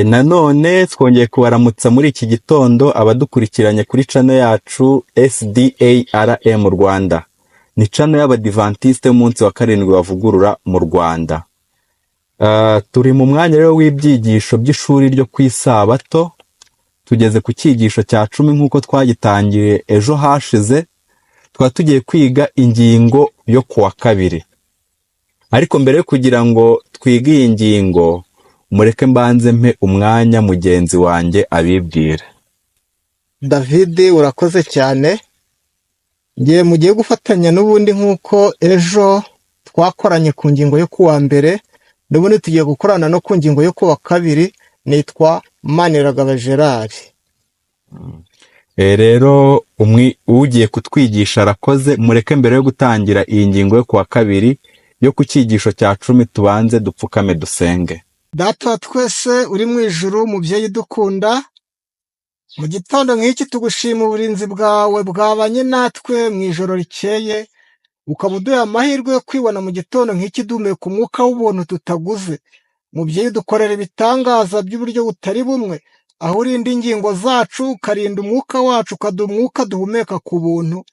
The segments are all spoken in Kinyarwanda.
Nanone twongeye kubaramutsa muri iki gitondo abadukurikiranye kuri channel yacu SDARM Rwanda. Ni channel y'Abadivantiste b'umunsi wa karindwi bavugurura mu Rwanda. Turi mu mwanya rero w'ibyigisho by'ishuri ryo ku Isabato, tugeze ku cyigisho cya 10 nk'uko twagitangiye ejo hashize, tukaba tugiye kwiga ingingo yo kuwa kabiri. Ariko mbere yo kugira ngo twige iyi ngingo, mureke mbanze mpe umwanya mugenzi wanjye abibwire. David, urakoze cyane. Ngiye mugiye gufatanya n'ubundi nk'uko ejo twakoranye ku ngingo yo kuwa mbere, n'ubundi tugiye gukorana no ku ngingo yo kuwa kabiri. Nitwa Maniragaba Gerard. Rero ugiye kutwigisha arakoze. Mureke mbere yo gutangira iyi ngingo yo kuwa kabiri yo ku cyigisho cya 10, tubanze dupfukame dusenge. Data wa twese uri mu ijuru, mubyeyi dukunda, mu gitondo nk'iki tugushima uburinzi bwawe bwabanye natwe mu ijoro rikeye, ukaba uduha amahirwe yo kwibona mu gitondo nk'iki duhumeka umwuka w'ubuntu tutaguze. Mubyeyi, dukorera ibitangaza by'uburyo butari bumwe, aho urinda ingingo zacu, ukarinda umwuka wacu, ukaduha umwuka duhumeka ku buntu.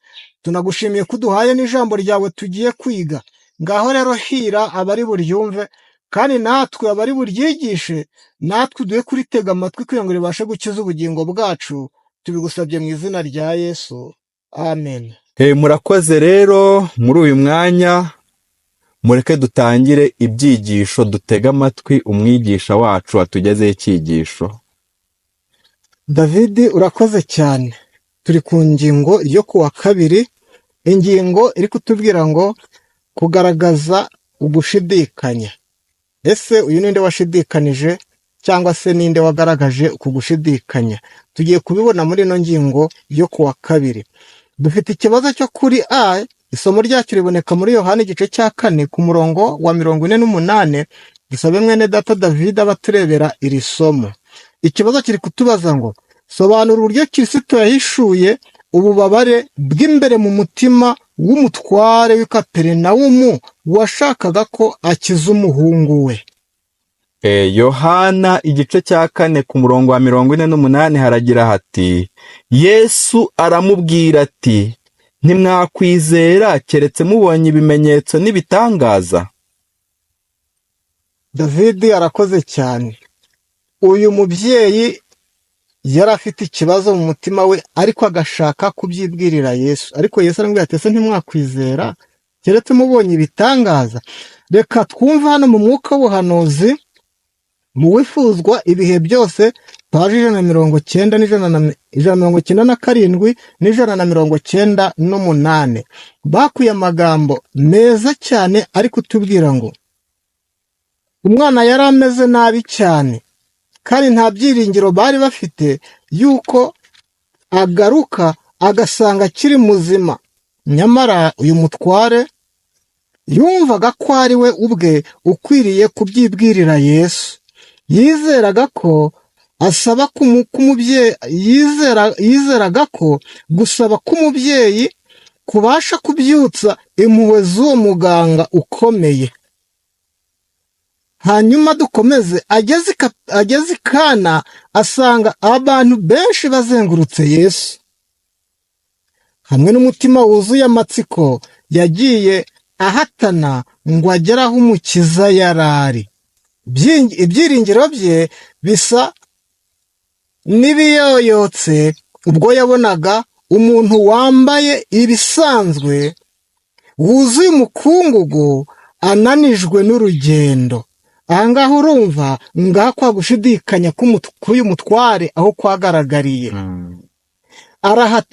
Tunagushimiye ko uduhaye n'ijambo ryawe tugiye kwiga. Ngaho rero hira abari buryumve, kandi natwe abari buryigishe, natwe uduhe kuritega amatwi kugira ngo ribashe gukiza ubugingo bwacu. Tubigusabye mu izina rya Yesu, amen. Murakoze rero. Muri uyu mwanya mureke dutangire ibyigisho, dutege amatwi umwigisha wacu atugezeho icyigisho. David, urakoze cyane. Turi ku ngingo yo kuwa kabiri, ingingo iri kutubwira ngo kugaragaza ugushidikanya. Ese uyu ninde washidikanije, cyangwa se ninde wagaragaje uku gushidikanya? Tugiye kubibona muri ino ngingo yo kuwa kabiri. Dufite ikibazo cyo kuri A. Isomo ryacyo riboneka muri Yohani igice cya 4 ku murongo wa 48. Dusabe mwene data David aba turebera iri somo. Ikibazo kiri kutubaza ngo: sobanura uburyo Kirisito yahishuye ububabare bw'imbere mu mutima w'umutware w'i Kaperinawumu washakaga ko akiza umuhungu we. Yohana igice cya 4 ku murongo wa 48 haragira hati: "Yesu aramubwira ati: 'Ntimwakwizera keretse mubonye ibimenyetso n'ibitangaza.'" David, arakoze cyane. Uyu mubyeyi yari afite ikibazo mu mutima we, ariko agashaka kubyibwirira Yesu. Ariko Yesu aramubwira ati: "Ese ntimwakwizera keretse mubonye ibitangaza?" Reka twumve hano mu mwuka w'ubuhanuzi, mu wifuzwa ibihe byose, paji 190 n'197 n'198, bakuye amagambo meza cyane ari kutubwira ngo umwana yari ameze nabi cyane, kandi nta byiringiro bari bafite yuko agaruka agasanga akiri muzima. Nyamara uyu mutware yumvaga ko ari we ubwe ukwiriye kubyibwirira Yesu. Yizeraga ko asaba k'umubyeyi, yizeraga ko gusaba k'umubyeyi kubasha kubyutsa impuhwe z'uwo muganga ukomeye. Hanyuma dukomeze. Ageze i Kana, asanga abantu benshi bazengurutse Yesu. Hamwe n'umutima wuzuye amatsiko, yagiye ahatana ngo agere aho Umukiza yari ari. Ibyiringiro bye bisa n'ibiyoyotse ubwo yabonaga umuntu wambaye ibisanzwe, wuzuye umukungugu, ananijwe n'urugendo. Ahangaha urumva ngaha kwa gushidikanya k'uyu mutware aho kwagaragariye.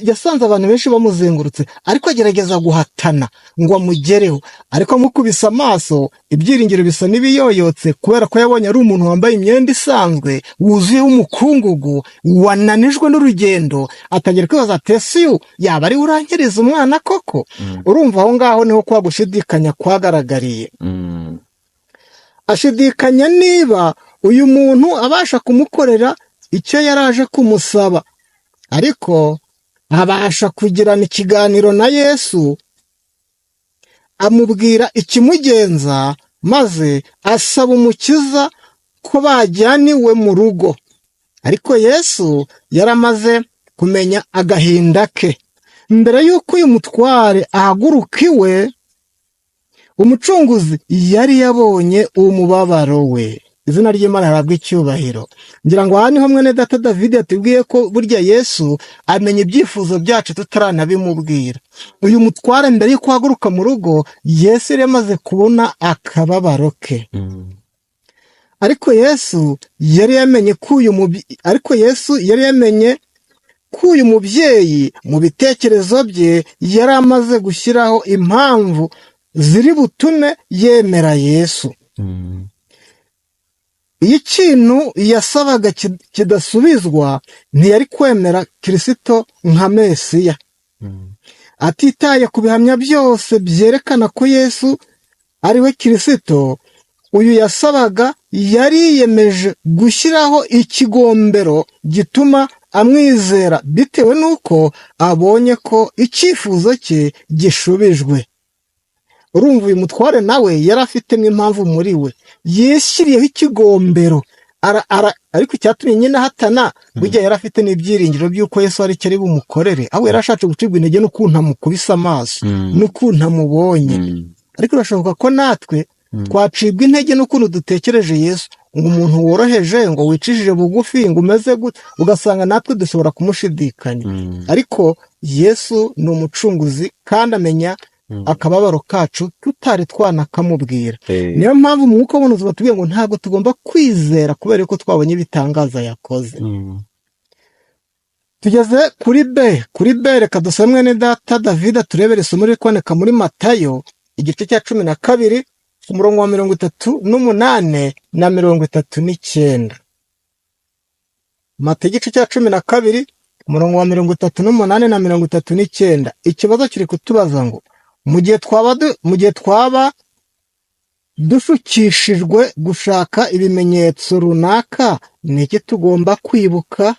Yasanze abantu benshi bamuzengurutse, ariko agerageza guhatana ngo amugereho. Ariko amukubise amaso, ibyiringiro bisa n'ibiyoyotse, kubera ko yabonye ari umuntu wambaye imyenda isanzwe, wuzuyeho umukungugu, wananijwe n'urugendo. Atangira kwibaza ati: "Ese uyu yaba ari we urangiriza umwana koko?" Urumva aho ngaho niho kwa gushidikanya kwagaragariye. Ashidikanya niba uyu muntu abasha kumukorera icyo yari aje kumusaba, ariko abasha kugirana ikiganiro na Yesu, amubwira ikimugenza, maze asaba Umukiza ko bajyana iwe mu rugo. Ariko Yesu yaramaze kumenya agahinda ke. Mbere y'uko uyu mutware ahaguruka iwe, Umucunguzi yari yabonye umubabaro we. Izina ry'Imana rihabwa icyubahiro. Ngira ngo aha niho mwene data David yatubwiye ko burya Yesu amenya ibyifuzo byacu tutaranabimubwira. Uyu mutware mbere y'uko ahaguruka mu rugo, Yesu yari yamaze kubona akababaro ke. Ariko Yesu yari yamenye ko uyu mubyeyi mu bitekerezo bye yari amaze gushyiraho impamvu ziri butume yemera Yesu. Iyo ikintu yasabaga kidasubizwa, ntiyari kwemera Kirisito nka Mesiya. Atitaye ku bihamya byose byerekana ko Yesu ari we Kirisito, uyu yasabaga yari yiyemeje gushyiraho ikigombero gituma amwizera bitewe n'uko abonye ko icyifuzo cye gishubijwe. Urumva, uyu mutware nawe yari afitemo impamvu muri we, yishyiriyeho ikigombero. Ariko icyatumye nyine ahatana, burya yari afite n'ibyiringiro by'uko Yesu hari icyo ari bumukorere, aho yari ashatse gucibwa intege n'ukuntu amukubise amaso, n'ukuntu amubonye. Ariko birashoboka ko natwe twacibwa intege n'ukuntu dutekereje Yesu, ngo umuntu woroheje, ngo wicishije bugufi, ngo umeze gute, ugasanga natwe dushobora kumushidikanya. Ariko Yesu ni umucunguzi kandi amenya akababaro kacu tutari twanakamubwira. Niyo mpamvu umwuka w'ubuhanuzi batubwiye ngo ntabwo tugomba kwizera kubera ko twabonye ibitangaza yakoze. Tugeze kuri B. Kuri B, reka dusome mwene data David turebere isomo riri kuboneka muri Matayo igice cya 12, ku murongo wa 38 na 39. Matayo igice cya 12, umurongo wa 38 na 39. Ikibazo kiri kutubaza ngo mu gihe twaba dushukishijwe gushaka ibimenyetso runaka, ni iki tugomba kwibuka?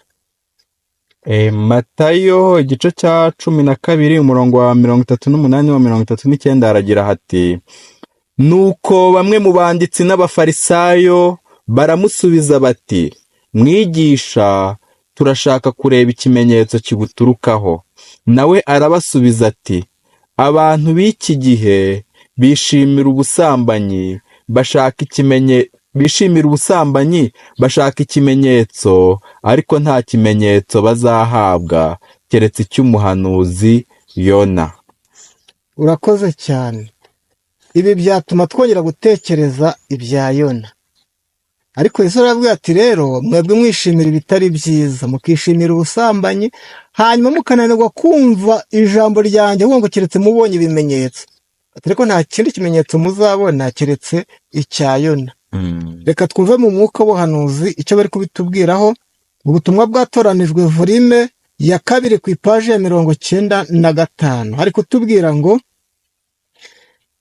Matayo igice cya 12, umurongo wa 38 wa 39, haragira hati: "Nuko bamwe mu banditsi n'abafarisayo baramusubiza bati: 'Mwigisha, turashaka kureba ikimenyetso kiguturukaho.' Nawe arabasubiza ati: 'Abantu b'iki gihe bishimira ubusambanyi, bashaka ikimenyetso, ariko nta kimenyetso bazahabwa keretse icy'umuhanuzi Yona.'" Urakoze cyane. Ibi byatuma twongera gutekereza ibya Yona. Ariko Yesu arababwira ati: "Rero mwebwe mwishimira ibitari byiza, mukishimira ubusambanyi, hanyuma mukananirwa kumva ijambo ryanjye, ahubwo ngo keretse mubonye ibimenyetso." Ati: "Ariko nta kindi kimenyetso muzabona keretse icya Yona." Reka twumve mu mwuka w'ubuhanuzi icyo bari kubitubwiraho. Ubutumwa bwatoranijwe, volume ya 2, ku ipaji ya 95, hari kutubwira ngo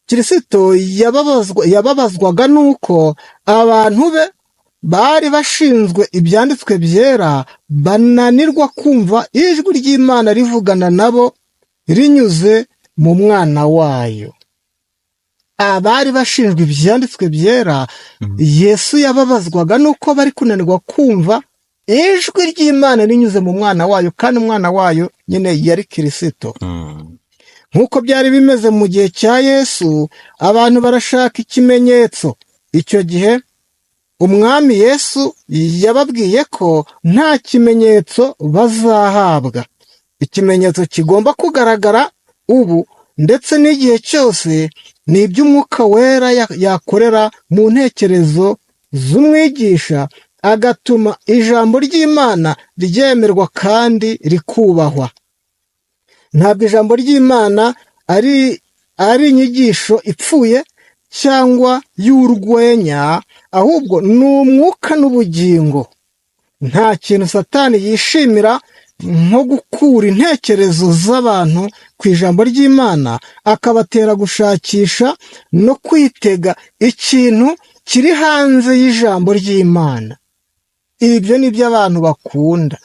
Kirisito yababazwaga n'uko abantu be bari bashinzwe ibyanditswe byera bananirwa kumva ijwi ry'Imana rivugana nabo rinyuze mu mwana wayo. Abari bashinzwe ibyanditswe byera, Yesu yababazwaga n'uko bari kunanirwa kumva ijwi ry'Imana rinyuze mu mwana wayo, kandi umwana wayo nyine yari Kirisito. Nk'uko byari bimeze mu gihe cya Yesu, abantu barashaka ikimenyetso. Icyo gihe Umwami Yesu yababwiye ko nta kimenyetso bazahabwa. Ikimenyetso kigomba kugaragara ubu ndetse n'igihe cyose ni iby'Umwuka Wera yakorera mu ntekerezo z'umwigisha, agatuma ijambo ry'Imana ryemerwa kandi rikubahwa. Ntabwo ijambo ry'Imana ari inyigisho ipfuye cyangwa y'urwenya, ahubwo ni umwuka n'ubugingo. Nta kintu Satani yishimira nko gukura intekerezo z'abantu ku ijambo ry'Imana, akabatera gushakisha no kwitega ikintu kiri hanze y'ijambo ry'Imana. Ibyo ni byo abantu bakunda.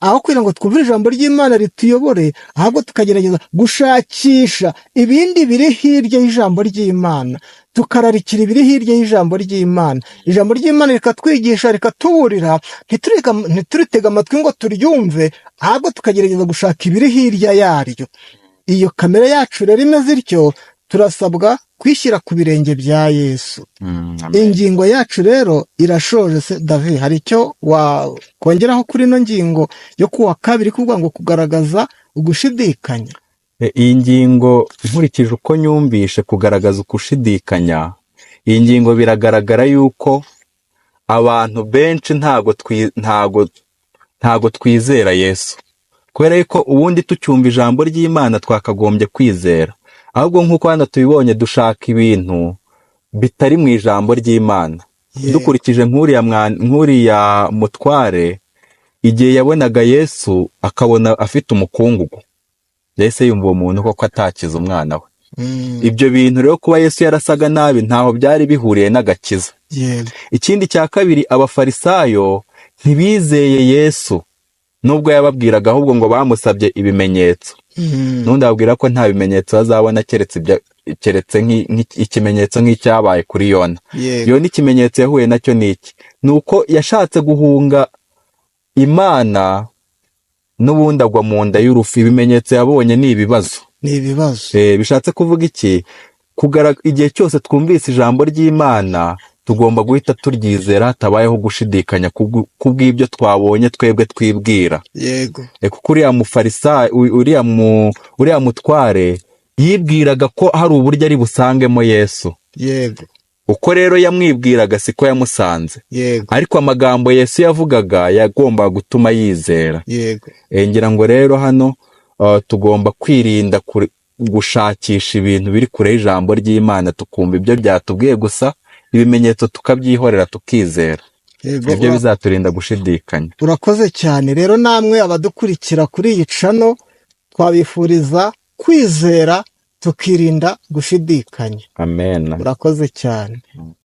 Aho kugira ngo twumvire ijambo ry'Imana rituyobore, ahubwo tukagerageza gushakisha ibindi biri hirya y'ijambo ry'Imana, tukararikira ibiri hirya y'ijambo ry'Imana. Ijambo ry'Imana rikatwigisha, rikatuburira, ntituritege amatwi ngo turyumve, ahubwo tukagerageza gushaka ibiri hirya yaryo. Iyo kamere yacu rero imeze ityo, turasabwa kwishyira ku birenge bya Yesu. Amen. Ingingo yacu rero irashoje. Se David, hari icyo wakongeraho kuri ino ngingo yo kuwa kabiri, kuvuga ngo kugaragaza ugushidikanya? Iyi ngingo, nkurikije uko nyumvishe, kugaragaza ukushidikanya, iyi ngingo biragaragara yuko abantu benshi ntago twizera Yesu, kubera yuko ubundi tucyumva ijambo ry'Imana twakagombye kwizera. Ahubwo nk'uko hano tubibonye, dushaka ibintu bitari mu ijambo ry'Imana. Dukurikije nk'uriya mutware, igihe yabonaga Yesu akabona afite umukungugu, yahise yumva uwo muntu koko atakiza umwana we. Ibyo bintu rero, kuba Yesu yarasaga nabi, ntaho byari bihuriye n'agakiza. Ikindi cya kabiri, Abafarisayo ntibizeye Yesu nubwo yababwiraga, ahubwo ngo bamusabye ibimenyetso. N'undi ababwira ko nta bimenyetso bazabona keretse ikimenyetso nk'icyabaye kuri Yona. Yona ikimenyetso yahuye nacyo ni iki? Ni uko yashatse guhunga Imana, n'ubundi agwa mu nda y'urufi. Ibimenyetso yabonye ni ibibazo. Ni ibibazo. Bishatse kuvuga iki? Igihe cyose twumvise ijambo ry'Imana, tugomba guhita turyizera hatabayeho gushidikanya kubw'ibyo twabonye twebwe twibwira. Kuko uriya mufarisayo, uriya mutware yibwiraga ko hari uburyo ari busangemo Yesu. Uko rero yamwibwiraga siko yamusanze. Ariko amagambo Yesu yavugaga yagombaga gutuma yizera. Ngira ngo rero hano tugomba kwirinda gushakisha ibintu biri kure y'ijambo ry'Imana, tukumva ibyo byatubwiye gusa, ibimenyetso tukabyihorera, tukizera. Nibyo bizaturinda gushidikanya. Urakoze cyane. Rero namwe abadukurikira kuri iyi channel, twabifuriza kwizera, tukirinda gushidikanya. Amen. Urakoze cyane.